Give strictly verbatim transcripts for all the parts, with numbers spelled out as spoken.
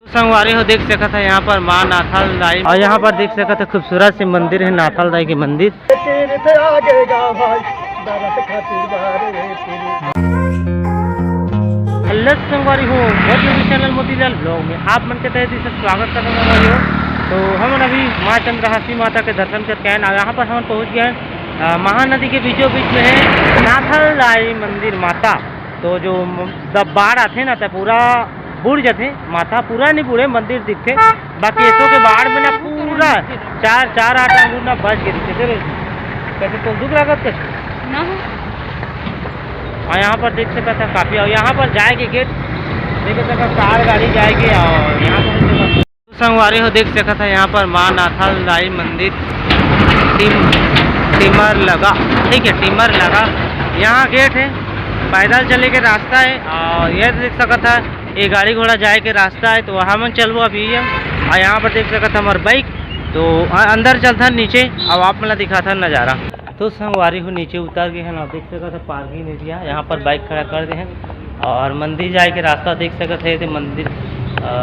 संगवारी हो, देख सकत है यहाँ पर माँ नाथल दाई, और यहाँ पर देख सकत है खूबसूरत से मंदिर है, नाथल दाई के मंदिर। तीर्थ आगे गा भाई, दरस खातिर बारे तीर्थ। हेलो संगवारी हो, मोर YouTube चैनल मोतीलाल ब्लॉग में आप मन के तहे दिल से स्वागत करत हँव संगवारी हो। तो हमन अभी माँ चंद्रहासी माता के दर्शन करके आएन, और यहाँ पर हमन पहुँच गए हैं, अ, महानदी के बीचों बीच में है नाथल दाई मंदिर माता। तो जो म-, जब बाढ़ आथे ना, तो पूरा बुड़ जाथे, माथा पूरा नहीं बुड़े, मंदिर दिखथे, बाकी एसो के बाढ़ में ना पूरा चार, चार आठ आंगुर ना बच गे रहिथे। तेरे कैसे तो दुख लागत कैसे? ना हो। और यहाँ पर देख सकत है काफी, और यहाँ पर जाए के गेट देख सकत है, कार गाड़ी जाए के, और यहाँ पर संगवारी हो देख सकत है यहाँ पर माँ नाथल दाई मंदिर टिम-, टिमर लगा, ठीक है, टिमर लगा। यहाँ गेट है, पैदल चले के रास्ता है, और ये देख सकत है ये गाड़ी घोड़ा जाए के रास्ता है। तो वहाँ मन चलबो अभी हम, और यहाँ पर देख सकत है हमार बाइक। तो अ-, अंदर चलथन नीचे, अब आप मन ला दिखाथन नज़ारा। तो संगवारी हो नीचे उतर गए हैं, आप देख सकत है पार्किंग एरिया, यहाँ पर बाइक खड़ा कर दे हैं। और मंदिर जाए के रास्ता देख सकत है, ये मंदिर, अ,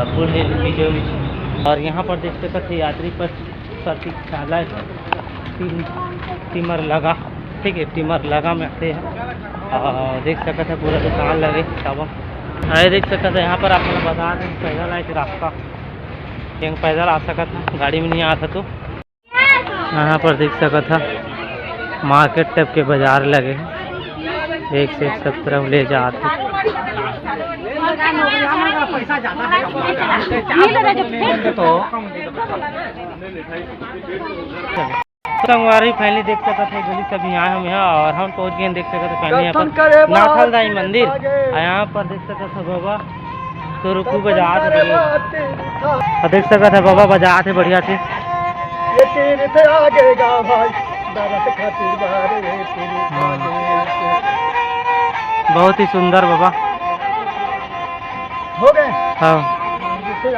पुल है बीचों बीच। और यहाँ पर देख सकत है यात्री पर प्रतीक्षालय टिम-, टिमर लगा, ठीक है, टिमर लगा में आते हैं। और देख सकत है पूरा दुकान लगे तब, अरे देख सकत है यहाँ पर आप मन ला बता दें पैदल आए के रास्ता, यहाँ पैदल आ सकत है, गाड़ी में नहीं आता तो। यहाँ पर देख सकत है मार्केट टाइप के बाजार लगे हैं, एक से एक सब तरफ ले जात है। संगवारी finally देख सकत है गली सभी आए हम यहाँ, और हम पहुँच गए हैं, देख सकत है finally यहाँ पर नाथल दाई मंदिर। और यहाँ पर देख सकत है बाबा तो रुकू बजात है, और देख सकत है बाबा बजात है बढ़िया से। ये तीर्थ आगे गा भाई, दरस खातिर बारे ये तीर्थ हाँ। आगे। बहुत ही सुंदर बाबा। हो गए। हाँ।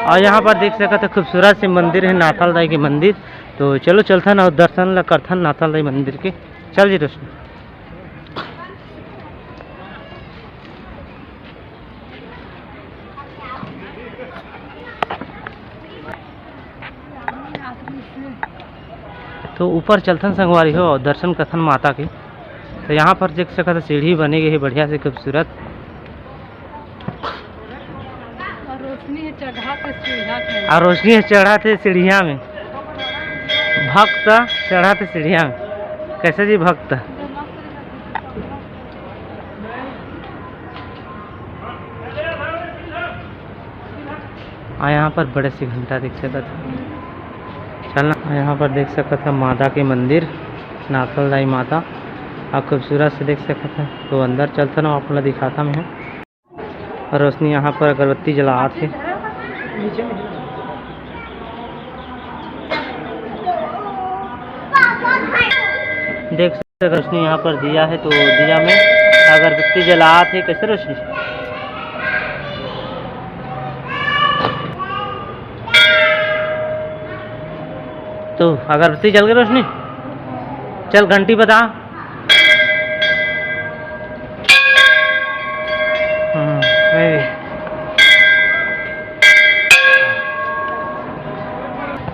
और यहाँ पर देख सकत है खूबसूरत से मंदिर है नाथल दाई के मंदिर। तो चलो चलथन और दर्शन ला करथन नाथल दाई मंदिर के। चल जी दोस्तों। तो ऊपर चलथन संगवारी हो, दर्शन करथन माता के। तो यहाँ पर देख सकत है सीढ़ी बने गए है बढ़िया से खूबसूरत। और रोशनी है चढ़ात है सीढ़िया के। और रोशनी है चढ़ात है सीढ़िया में। भक्त चढ़ात है सीढ़िया में। कैसे जी भक्त? और यहाँ पर बड़े से घंटा देख सकत है। चलना, यहाँ पर देख सकत है माता के मंदिर, नाथल दाई माता। और खूबसूरत से देख सकत है। तो अंदर चलथन, आप ला दिखाता मैं। और रोशनी यहाँ पर अगरबत्ती जलात है। देख सकते हैं रोशनी यहाँ पर दिया है, तो दिया में अगरबत्ती जलात है। कैसे रोशनी? तो अगरबत्ती जल गई रोशनी, चल घंटी बजा। हम्म, very।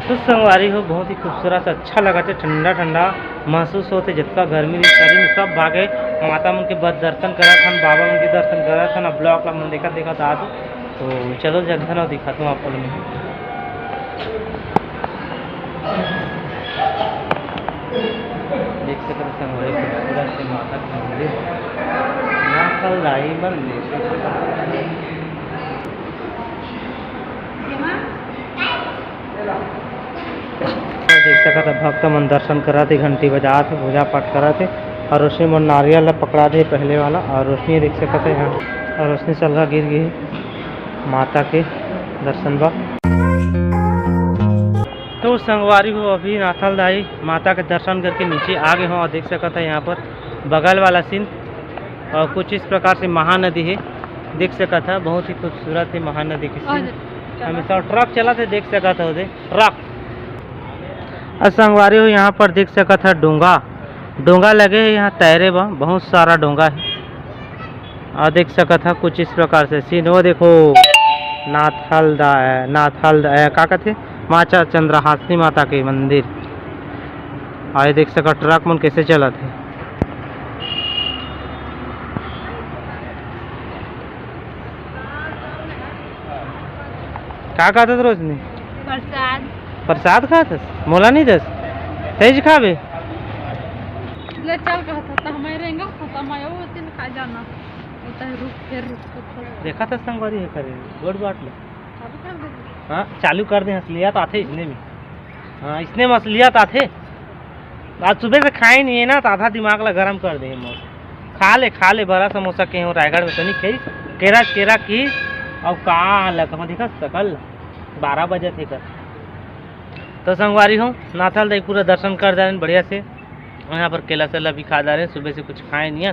तो संगवारी हो, बहुत ही खूबसूरत, अच्छा लगत है, ठंडा ठंडा महसूस होते, जितना गर्मी रही शरीर में सब भागे। माता मन के बस दर्शन करत हन, बाबा मन के दर्शन करत हन। अब ब्लॉग ला मन देखत देखत आ तो चलो जगह ना दिखाता हूँ आप लोग में। देख सकते हैं संगवारी, खूबसूरत से माता के मंदिर, नाथल दाई मंदिर। देख सकत है भक्त मन दर्शन करत हे, घंटी बजात हे, पूजा पाठ करत हे और रोशनी मन नारियल ला पकड़ा दे पहले वाला। और रोशनी देख सकत है यहाँ, और रोशनी सलगा गिर गई माता के दर्शन बा। तो संगवारी हो, अभी नाथल दाई माता के दर्शन करके नीचे आ गए हो और देख सकत है यहाँ पर बगल वाला सीन और कुछ इस प्रकार से महानदी है, देख सकत है, बहुत ही खूबसूरत है महानदी के सीन। हमेशा ट्रक चलत हे, देख सकत हो दे ट्रक। और संगवारी हो, यहाँ पर देख सकत है डोंगा, डोंगा लगे है यहाँ तैरे बा, बहुत सारा डोंगा है। और देख सकत है कुछ इस प्रकार से सीन, वो देखो नाथल दा, नाथल दा, का कथे, माँ चा-, चंद्रहासिनी माता के मंदिर। आए देख सका ट्रक मन कैसे चलत हे। का खात हस रोशनी? प्रसाद। प्रसाद खात हस? मोला नहीं दस? तेज खाबे? ले चल कहत हस, त हमारे रेंगा खत्म आयो, वो दिन खा जाना। होता है, रुक, फिर रुक, रुक, रुक। देखा था संगवारी है करे, गोड़ बांट ले। चालू कर दे। हाँ, चालू कर दे, असलियत आथे इसने में। हाँ, इसने में असलियत आथे। आज सुबह से खाए नहीं है ना, तो आधा दिमाग ला गरम कर दे मोर। खा ले, खा ले, बड़ा समोसा के हो रायगढ़ में तो नहीं खाई। केरा, केरा की, अब का लग, हम देखा सकल, बारह बजे थे कर। तो संगवारी हो, नाथल दाई पूरा दर्शन कर डारेन बढ़िया से। यहाँ पर केला सेला भी खा डारेन, सुबह से कुछ खाए नहीं है।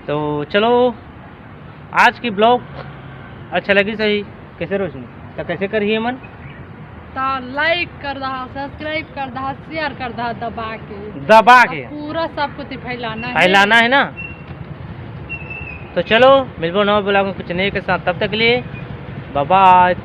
तो चलो, आज की ब्लॉग अच्छा लगी सही, कैसे रोशनी? तो कैसे करिए मन? तो लाइक कर दहा, सब्सक्राइब कर दहा, शेयर कर दहा दबा के। दबा के। पूरा सबको ती फैलाना है। फैलाना है ना? तो चलो, मिलबो नवा ब्लॉग में कुछ नए के साथ, तब तक के लिए बाय बाय।